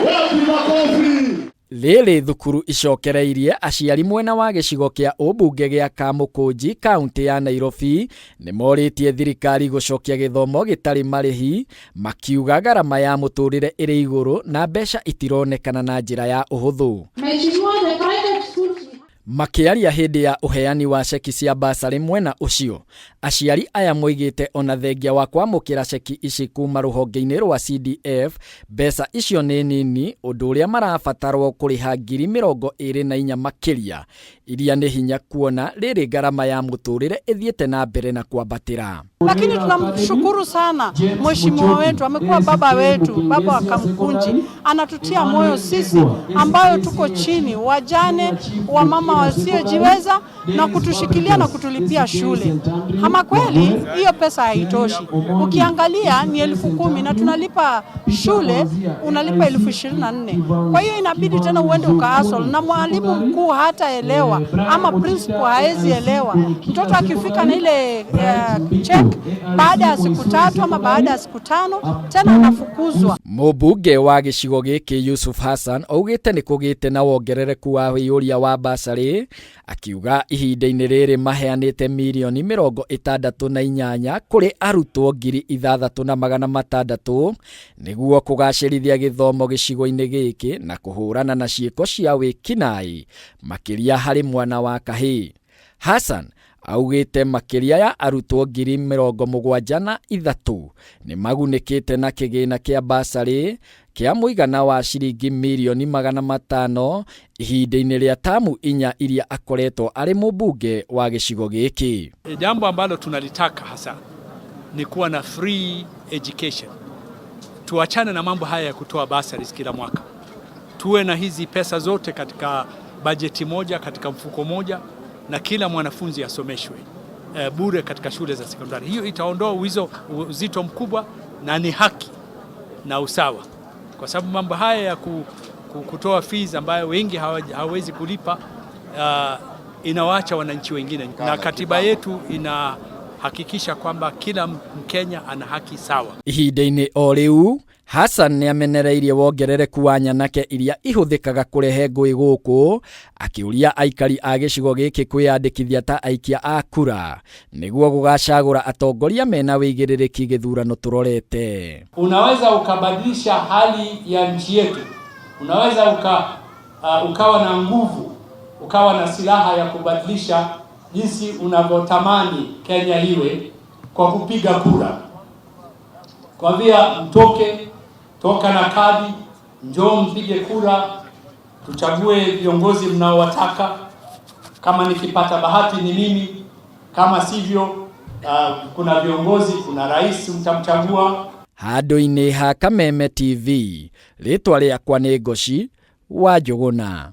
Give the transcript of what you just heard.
Wapi makofi? Rĩrĩ thukuru icokereirie aciari mwena wa gĩcigo kĩa ũmbunge gĩa Kamũkũnji kaunti ya Nairobi nĩ morĩtie thirikari gũcokia gĩthomo gĩtarĩ marĩhi makiuga ngarama ya mũtũrĩre ĩrĩ igũrũ na mbeca itironekana na njĩra ya ũhũthũ. Mheshimiwa, the private schools we Makĩaria hĩndĩ ya ũheani wa ceki cia basarĩ mwena ũcio, aciari aya moigĩte ona thengia wa kwamũkĩra ceki ici kuma rũhonge-inĩ rwa CDF, mbeca icio nĩ nini ũndũ ũrĩa marabatarwo kũrĩha 24,000 makĩria, iria nĩ hinya kuona rĩrĩ ngarama ya mũtũrĩre ĩthiĩte na mbere na kwambatĩra. Lakini tunamshukuru sana mheshimiwa wetu, amekuwa baba wetu, baba wa Kamkunji, anatutia moyo sisi ambayo tuko chini, wajane, wamama wasiojiweza, na kutushikilia na kutulipia shule. Ama kweli hiyo pesa haitoshi. Ukiangalia ni 10,000 na tunalipa shule, unalipa 24,000. Kwa hiyo inabidi tena uende ukahustle, na mwalimu mkuu hataelewa ama principal haezi elewa. Mtoto akifika na ile check baada ya siku 3 ama baada ya siku 5 tena anafukuzwa. Mũmbunge wa gĩcigo gĩkĩ Yusuf Hassan augĩte nĩ kũgĩte na wongerereku wa ũiyũria wa basarĩ, akiuga ihinda-inĩ rĩrĩ maheanĩte mirioni mĩrongo ĩtandatũ na inyanya kũrĩ arutwo 6,600 nĩguo kũgacĩrithia gĩthomo gĩcigo-inĩ gĩkĩ na kũhũrana na ciĩko cia wĩkinaĩ makĩria harĩ mwana wa kahĩĩ. Hassan augĩte makĩria ya arutwo 73,000 nĩ magunĩkĩte na kĩgĩna kĩa basarĩ kĩa mũigana wa ciringi mirioni 500 ihinda-inĩ rĩa tamu 4 iria akoretwo arĩ mũmbunge wa gĩcigo gĩkĩ. Jambo ambalo tunalitaka hasa ni kuwa na free education. Tuachane na mambo haya ya kutoa bursaries kila mwaka. Tuwe na hizi pesa zote katika bajeti moja, katika mfuko moja, na kila mwanafunzi asomeshwe bure katika shule za sekondari. Hiyo itaondoa uzito mkubwa na ni haki na usawa, kwa sababu mambo haya ya kutoa fees ambayo wengi hawawezi kulipa inawaacha wananchi wengine. Na katiba yetu inahakikisha kwamba kila Mkenya ana haki sawa. Ihinda-inĩ o rĩu Hassan nĩ amenereirie wongerereku wa nyanake iria ihũthĩkaga kũrehe ngũĩ gũkũ, akĩũria aikari a gĩcigo gĩkĩ kwĩyandĩkithia ta aikia a kura nĩguo gũgacagũra atongoria mena wĩigĩrĩrĩki gĩthurano tũrorete. Unaweza ukabadilisha hali ya nchi yetu, unaweza ukawa na nguvu, ukawa na silaha ya kubadilisha jinsi unavyotamani Kenya iwe kwa kupiga kura. Kwambia mtoke, toka na kadi, njoo mpige kura, tuchague viongozi mnaowataka. Kama nikipata bahati ni mimi, kama sivyo, kuna viongozi, kuna rais mtamchagua. Handũ-inĩ ha Kameme TV, rĩtwa rĩakwa nĩ Ngoci wa Njũgũna.